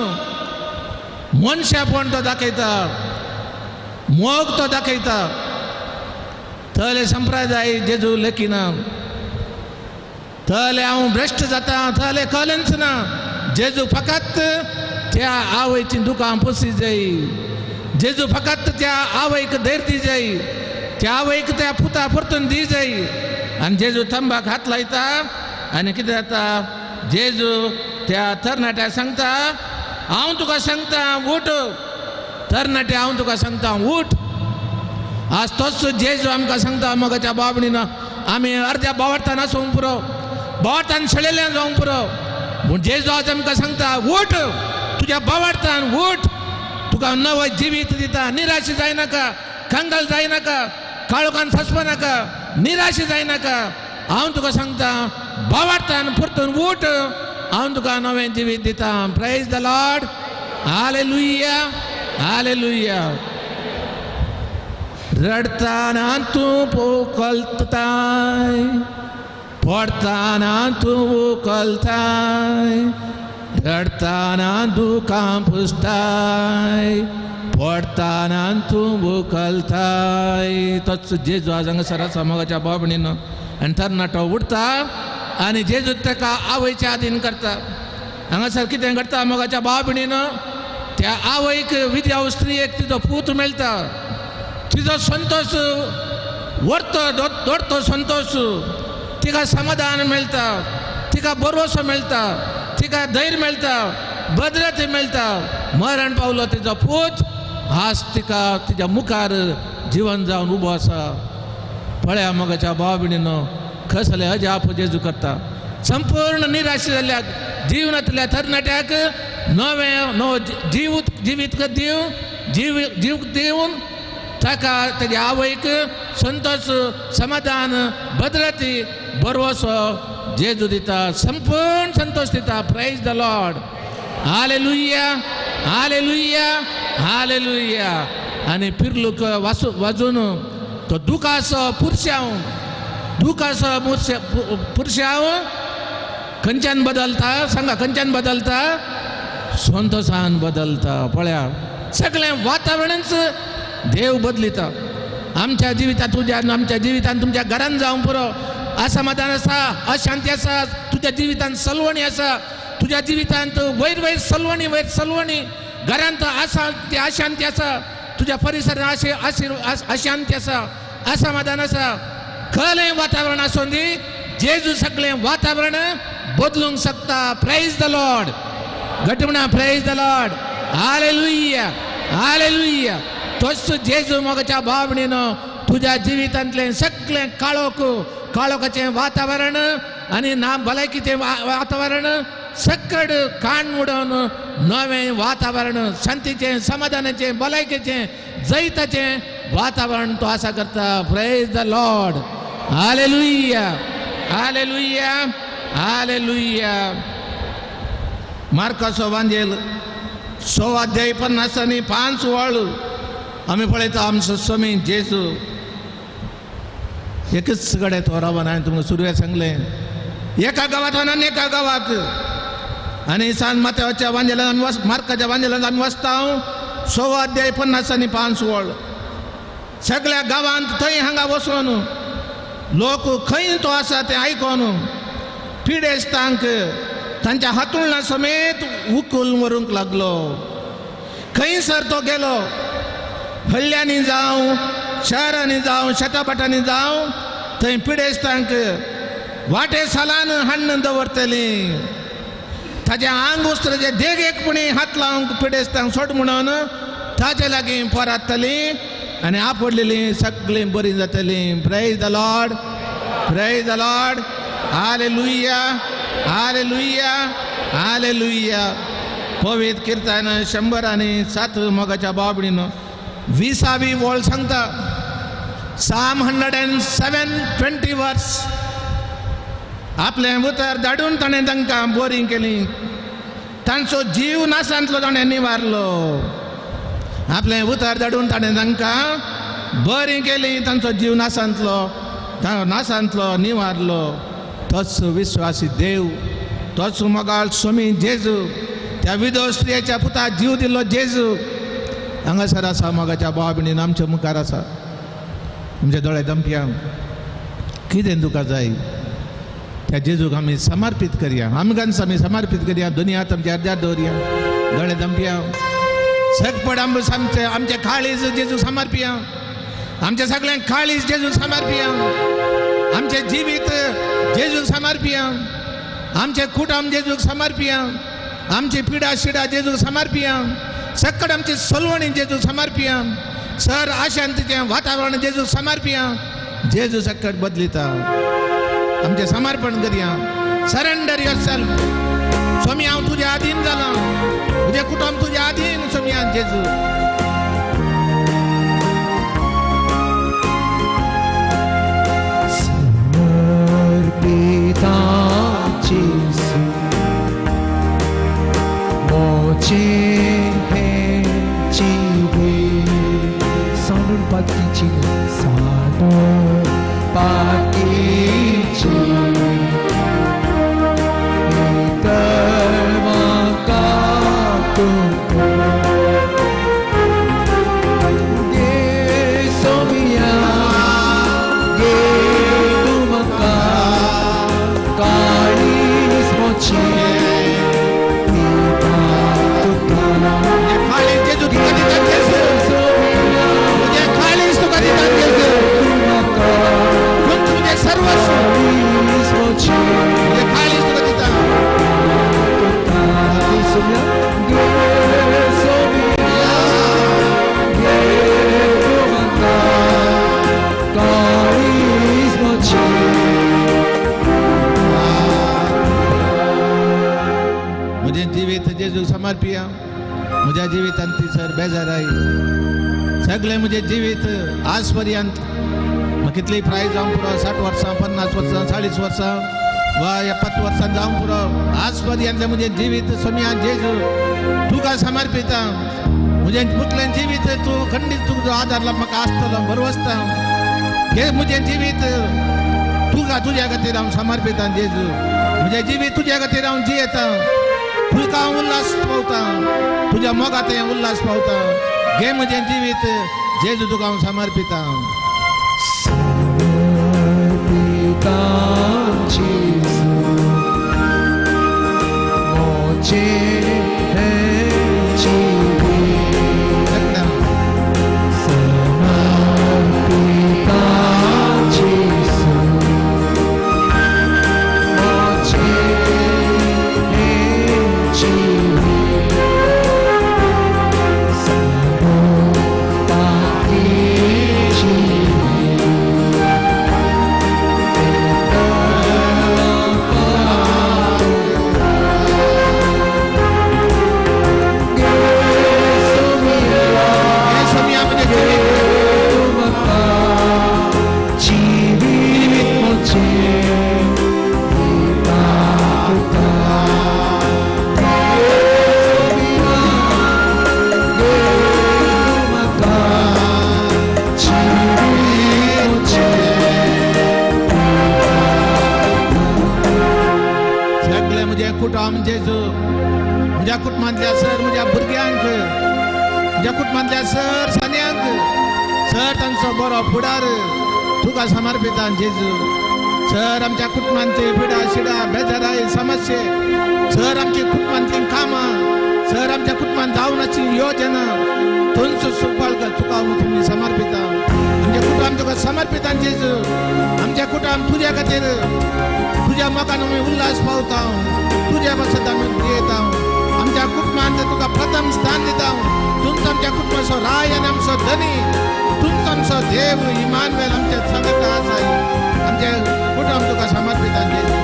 मनशापण तो दाखयता मोग तो दाखयता. थंयले संप्रदाय जेजू लेखिना थंयले हांव भ्रश्ट जाता थंयले कळलेंच ना. जेजू फकत त्या आवयची दुकां पोसी जाय जेजू फकत त्या आवयक धैर्य दी जाय त्या आवयक त्या पुता परतून दी जाय. आनी जेजू थंबाक हात लायता आनी कितें जाता जेजू त्या तरणाट्याक सांगता हांव तुका सांगता उठ तरणाटे हांव तुका सांगता उठ. आज तोच जेजू आमकां सांगता मोगाच्या बाबणीन आमी अर्द्या बावडतान आसूंक पुरो बावडतान शेळेल्यान जावंक पुरो पूण जेजू आज आमकां सांगता उठ तुज्या बावडतान उठ तुका नवो जिवीत दिता. निराश जायनाका कंगाल जायनाका काळोखान फसपा नाका निराश जायनाका. हांव तुका सांगता बावडतान परतून उठ हांव तुका नवें जिवीत दिता. Praise the Lord. Hallelujah hallelujah. रडताना तूं पोकलताय पडताना तूं उकलताय रडताना दुकां पुसताय पडताना तूं उकलताय. तोच जेजू आज हांगासर आसा मोगाच्या बाबणीन आनी तरणाटो उठता आनी जेजू ताका आवयच्या आदीन करता. हांगासर कितें घडटा मोगाच्या बाबणीन त्या आवयक विद्या स्त्रियेक तिजो पूत मेळटा तिजो संतोष व्हरतो दोडतो संतोष तिका समाधान मेळटा तिका भरवसो मेळटा तिका धैर्य मेळटा भद्रते मेळटा. मरण पावलो तिजो पूत आज तिका तिच्या मुखार जिवन जावन उबो आसा. पळया मोगाच्या भाव भयणीनो कसले अजाप जेजू करता. संपूर्ण निराश जाल्ल्या जिवनांतल्या तरणाट्याक नवें नवो जीव जिवीत दिवन जीव जीव दिवन ताका तेज्या आवयक संतोष समाधान भद्रती भरवसो जेजू दिता संपूर्ण संतोष दिता. Praise the Lord. Hallelujah hallelujah hallelujah. आनी पिर्लूक वासू वाजून तो दुखाचो पुरशांव दुखाचो पुरशांव खंयच्यान बदलता सांगा खंयच्यान बदलता संतोषान बदलता. पळया सगळें वातावरणच देव बदलिता. आमच्या जिवितांत तुज्या आमच्या जिवितांत तुमच्या घरान जावंक पुरो असमाधान आसा अशांती आसा तुज्या जिवितांत सलवणी आसा तुज्या जिवितांत वयर वयर सलवणी वयर सलवणी घरांत आसा ती अशांती आसा तुज्या परिसरांत अशांती आसा. असमाधान आसा, खलें वातावरण आसूं दी, जेजू सगळें वातावरण बदलूंक शकता. Praise the Lord. घट म्हणा praise the Lord. Hallelujah, hallelujah. तोच जेजू मोगाच्या भावणीनो तुज्या जिवितांतलें सगळें काळोख, काळोखाचें वातावरण आनी ना भलायकीचें वातावरण सकड काण उडोवन नवें वातावरण, शांतीचें, समाधानाचें, भलायकेचें, जैताचें वातावरण तो आसा करता. Praise the Lord. Hallelujah, hallelujah, hallelujah. मार्काचो वांजेल 6 अध्याय 55 वळ आमी पळयता आमचो स्वामी जेजू एकच कडेन तो रावन. हांवें तुमकां सुरवेक सांगलें, एका गांवांत वचून एका गांवाक आनी सान माथ्याच्या वांजेलान आमी वच, मार्काच्या वांजेलान आमी वचता 6 अध्याय 55 वळ. सगळ्या गांवांत थंय हांगा वचून लोक खंय तो आसा तें आयकोन पिडेस्तांक तांच्या हातुळणा समेत उखूल व्हरूंक लागलो. खंयसर तो गेलो, हल्ल्यांनी जावं, शहरांनी जावं, शेताभाटांनी जावं, थंय पिडेस्तांक वाटे सालान हाडून दवरतली. ताजें आंग उस्त्राचे देगेक पुणी हात लावंक पिडेस्तांक सोड म्हणून ताजे लागीं परातली आनी आपडलेली सगळीं बरीं जातलीं. Praise the Lord, praise the Lord. Hallelujah, hallelujah, hallelujah. पवित्र किर्तन 107 मोगाच्या बाबडीनो 20वी वळ सांगता. Psalm 107:20 वर्स. आपलें उतर धाडून ताणें तांकां बरीं केली, तांचो जीव नासांतलो ताणें निवारलो. आपलें उतर धाडून ताणें तांकां बरीं केली, तांचो जीव नासांतलो नासांतलो निवारलो. तोच विश्वासी देव, तोच मोगाळ स्वामी जेजू, त्या विदो स्त्रियेच्या पुता जीव दिल्लो जेजू हांगासर आसा. मोगाच्या भाव भयणीन आमच्या मुखार आसा. आमचे दोळे दमप्या, कितें तुका जाय त्या जेजूक आमी समर्पीत करया, आमकांच आमी समर्पीत करया. दुनियांत आमच्या अर्द्यार दवरया. दोळे दमप्या, सगपड आमचे आमचे काळीज जेजूक समर्पिया, आमच्या सगळ्यांक काळीज जेजूक समर्पिया, आमचें जिवीत जेजूक समर्पिया, आमचें कुटुंब जेजूक समर्पिया, आमची पिडा शिडा जेजूक समर्पिया, सकट आमची सलवणी जेजूक समर्पिया, सर अशांतीचें वातावरण जेजूक समर्पिया. जेजू सकट बदलिता. आमचें समर्पण करया. Surrender your self. स्वामी हांव तुज्या आधीन जालां, म्हजें कुटुंब तुज्या आधीन स्वामी जेजू. समर्पिता जेजू मोचे हें जिवीत सांडून पातकीची, सांडून पातकीची नितळ म्हाका तूं गे सोमिया, गे तूं म्हाका काळीज मोचें दिता तुका. काळीज जेजू तुका दिता जेजू, म्हजें काळीज तुका दिता जेजू, तूं तुजें सर्वस्व, म्हजें काळीज तुका दिता. म्हजें जिवीत जेजूक समर्पिया. म्हज्या जिवितांत ती सर बेजाराय सगळें म्हजें जिवीत आज पर्यंत म्हाका कितली प्राय जावंक पुरो, 60 वर्सां, 50 वर्सां, 40 वर्सां वा 70 वर्सां जावंक पुरो, आज पर्यंत म्हजें जिवीत सोमिया जेजू तुका समर्पिता. म्हजें मुखलें जिवीत तूं खंडीत तुजो आदार म्हाका आसतलो बरवसता. हे म्हजें जिवीत तुका तुज्या खातीर हांव समर्पिता जेजू. म्हजें जिवीत तुज्या खातीर हांव जियेता, तुका हांव उल्हास पावता, तुज्या मोगात उल्हास पावता. घे म्हजें जिवीत जेजू तुका हांव समर्पिता. समर्पिता जेजू मोचे हें जिवीत, समर्पिता कुटुंब जेजू, म्हज्या कुटुंबांतल्या सर म्हज्या भुरग्यांक, म्हज्या कुटुंबांतल्या सर सान्यांक, सर तांचो बरो फुडार तुका समर्पिता जेजू। सर आमच्या कुटुंबांतली पिडा शिडा बेजाराय समस्ये, सर आमची कुटुंबांतली कामां, सर आमच्या कुटुंबांत जावनाची योजना तुमचो सुफळ तुका तुमी समर्पिता। आमच्या कुटुंब तुका समर्पिता जेजू। आमच्या कुटुंब तुज्या खातीर, तुज्या मोगान आमी उल्हास पावता, तुज्या पासत आमी जियेता। आमच्या कुटुंबांत तुका प्रथम स्थान दिता। तुमचो आमच्या कुटुंबाचो राय आनी आमचो धनी, तुमचो आमचो देव इमानुएल आमच्या सांगाता आसा। आमच्या कुटुंब तुका समर्पिता जेजू।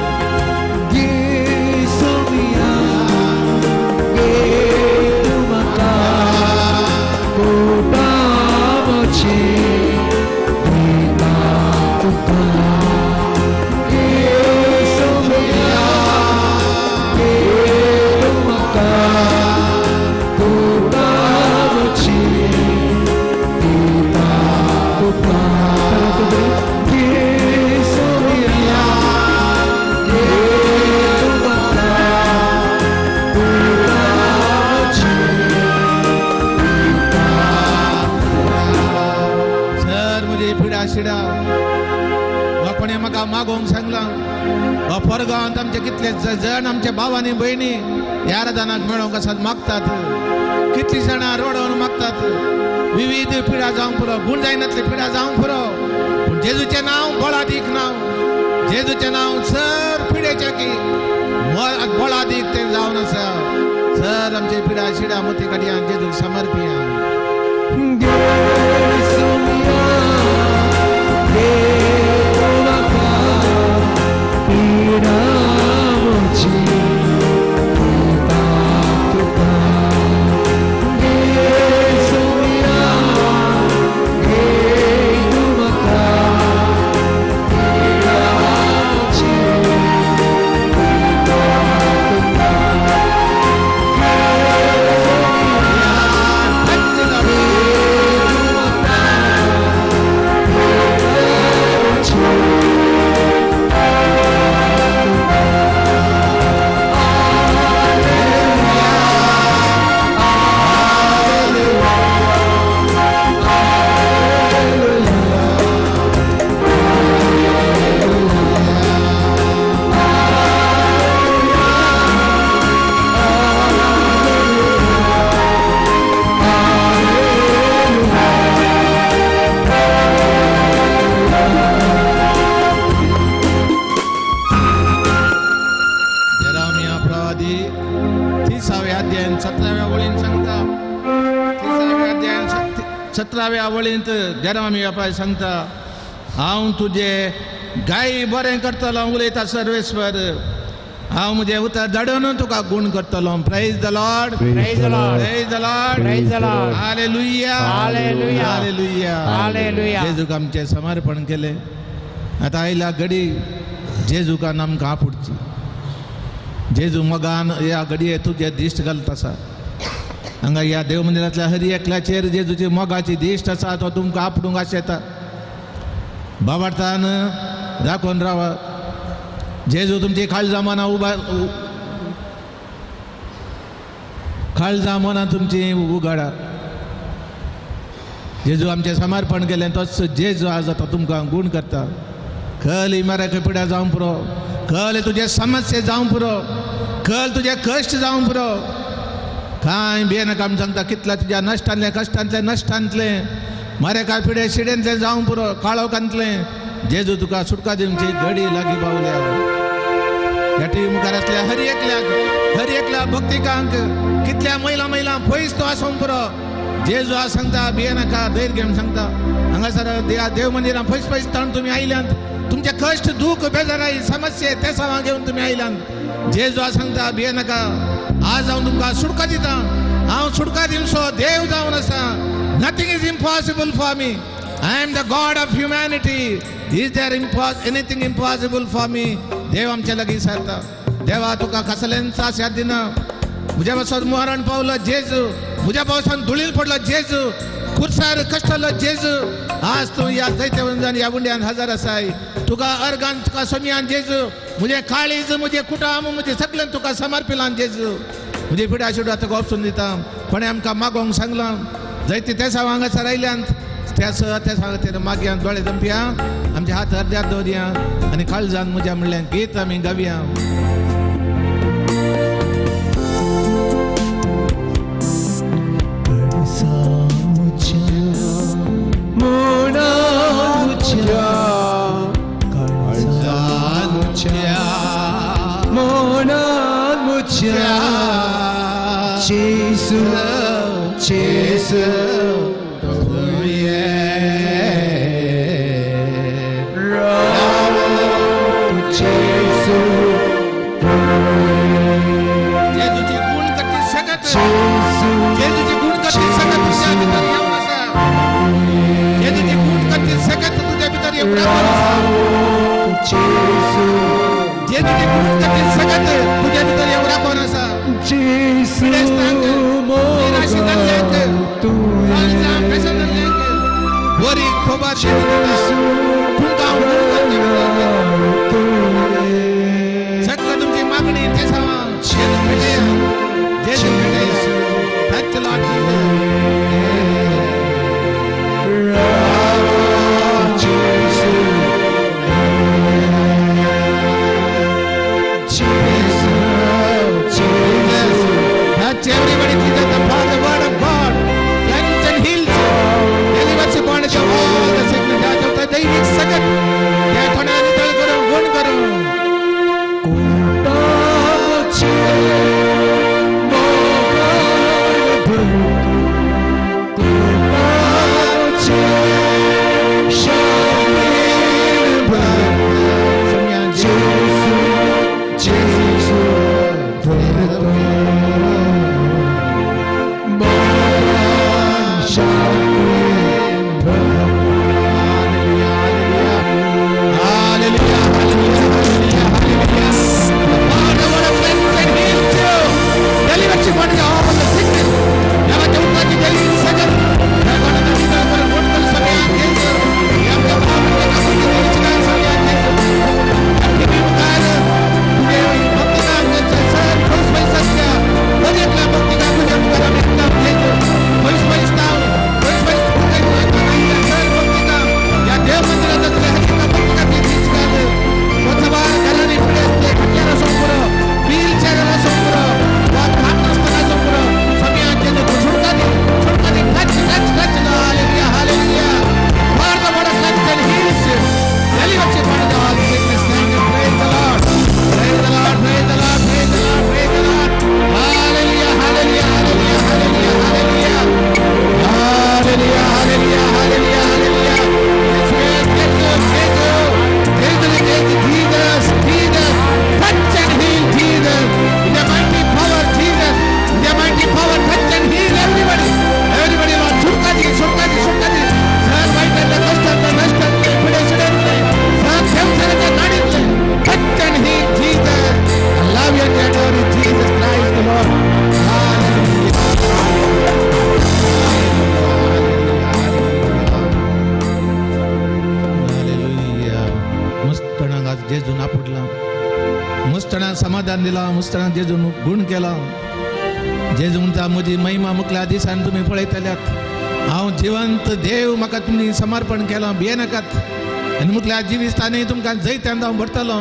वा कोणें म्हाका मागोवंक सांगलां वा परगांवांत आमचे कितले जण आमच्या भाव आनी भयणी ह्या आराधनाक मेळोवंक आसात मागतात, कितलीं जाणां रडोवन मागतात। विविध पिडा जावंक पुरो, गूण जायनातली पिडा जावंक पुरो, पूण जेजूचें नांव बळादीक नांव, जेजूचें नांव सर पिडेचें की बळादीक तें जावन आसा। सर आमचे पिडा शिडा मोती काडया जेजूक समर्पिया। वळींत जेरामिया पाय सांगता, हांव तुजे गाय बरें करतलो उलयता सर्वेस्वर, हांव म्हजें उतर धाडून तुका गूण करतलो। Praise the Lord, praise the Lord, praise the Lord, praise the Lord. Hallelujah, hallelujah, hallelujah, hallelujah. जेजूक आमचें समर्पण केलें। आतां आयल्या घडी जेजूकान आमकां आपुडची। जेजू मोगान ह्या घडये तुजें दिश्ट घालत आसा। हांगा ह्या देव मंदिरांतल्या हरी एकल्याचेर जेजूची मोगाची दिश्ट आसा, तो तुमकां आपडूंक आशेता। बाबार्थान राखून रावा। जेजू तुमची काळजां मनां उबा, काळजां मनां तुमची उगाडा। जेजू आमचें समर्पण केलें, तोच जेजू आज आतां तुमकां गूण करता। कल इमाराक पिडा जावंक पुरो, कल तुजे समस्या जावंक पुरो, कल तुजे कश्ट जावंक पुरो। कांय भियेनाका आमी सांगता, कितल्या तुज्या नश्टांतलें कश्टांतलें नश्टांतलें मरे काय पिडे शिडेंतलें जावंक पुरो, काळोखांतलें जेजू तुका सुटका दिवची घडी लागीं पावल्या। ह्या टिवी मुखार आसल्या हर एकल्याक, हर एकल्या भक्तिकांक, कितल्या मैलां मैलां पयस तो आसूंक पुरो, जेजू आज सांगता भियेनाका, धैर्य घेवन सांगता। हांगासर देव मंदिरां पयस पयस ताण तुमी आयल्यांत, तुमचे कश्ट दूख बेजाराय समस्ये ते सवां घेवन तुमी आयल्यांत। जेजू आज सांगता भियेनाका, आज हांव तुमकां सुटका दिता। हांव सुटका दिवचो देव जावन आसा। Nothing is impossible for me. I am the God of humanity. Is there anything impossible for me? देव आमच्या लागीं सरता। देवा तुका कसलेंच आशा दिना। म्हज्या पासून मरण पावलो जेजू, म्हज्या पावसान धुळीन पडलो जेजू, खुर्सार कश्टलो जेजू, आज तूं ह्या जैतवंतान ह्या उंड्यान हजर आसाय। तुका अर्गान तुका सोमयान जेजू म्हजें काळीज म्हजें कुटाम म्हजें सगळें तुका समर्पिलान जेजू म्हजे पिड्या शिवडा तुका ऑप्शन दिता कोणें आमकां मागोंक सांगलां जायते तेसा हांगासर आयल्यान त्या त्या मागया दोळे दमप्या आमचे हात अर्द्यात दवरया आनी काळजान म्हज्या म्हणल्यार गीत आमी गावया. जेजू जेजू जेजूची गुण कती सगत जेजूची गुण कती सगत तुझ्या भितर येवन आसा. जेजूची गुण कती सगत तुझ्या भितर येवन आसा. जेजूची गुण कती सगत तुझ्या भितर येवन राबोन आसा. बरी खबर सगळं तुमची मागणी ते जेजू भेटया जेजू भेटया. Thank you Lord Jesus. Touch everybody, Jesus, the power, the word of God cleanse and heals you, delivers you from all the sickness. दैविक सगत त्या कोणाने तळ करून गुण करून समाधान दिला मुस्तणाक जेजून गुण केला. जेजू म्हणटा म्हजी महिमा मुखल्या दिसान तुमी पळयतल्यात. हांव जिवंत देव म्हाका तुमी समर्पण केलां भियेनाकात. आनी मुखल्या जिविस्तानी तुमकां जैतान हांव भरतलो.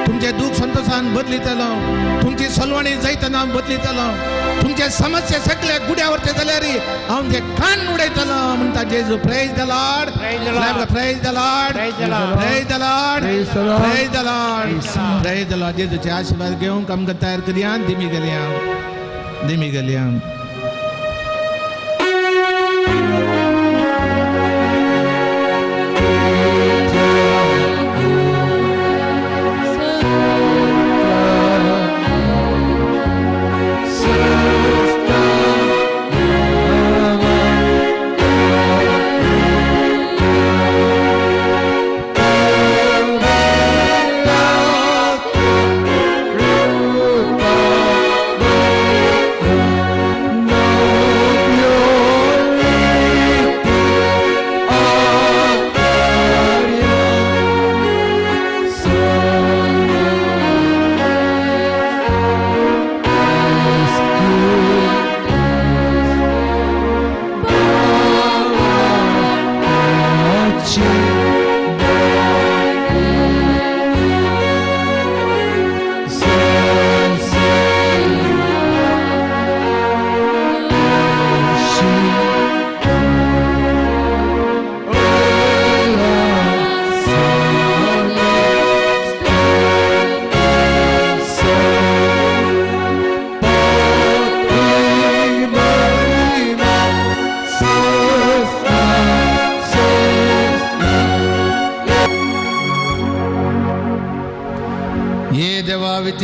तुमचें दूख संतोशान बदलितलो. तुमची सलवणी जैतान हांव बदलितलो. तुमचे समस्या सगळे गुड्या वरते जाल्यार हांव ते कान उडयतलो म्हणटा जेजू. Praise the Lord. Praise the Lord. Praise the Lord. Praise the Lord. Praise the Lord. जेजूचे आशीर्वाद घेवंक आमकां तयार करया. दिमी गेल्या दिमी गेल्या.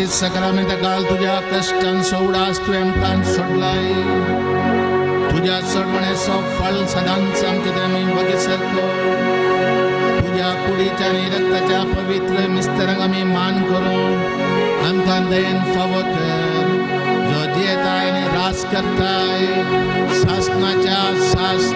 पापाची सकरामेंत घाल तुज्या कश्टांचो उडास तुवें आमकां सोडलाय. तुज्या चडवणेचो फळ सदांच आमचे आमी बगीसरतो. तुज्या कुडीच्या आनी रक्ताच्या पवित्र मिस्तरांक आमी मान करूं आमकां दयेन फावो कर, जो जियेताय आनी रास करताय सासनाच्या सास.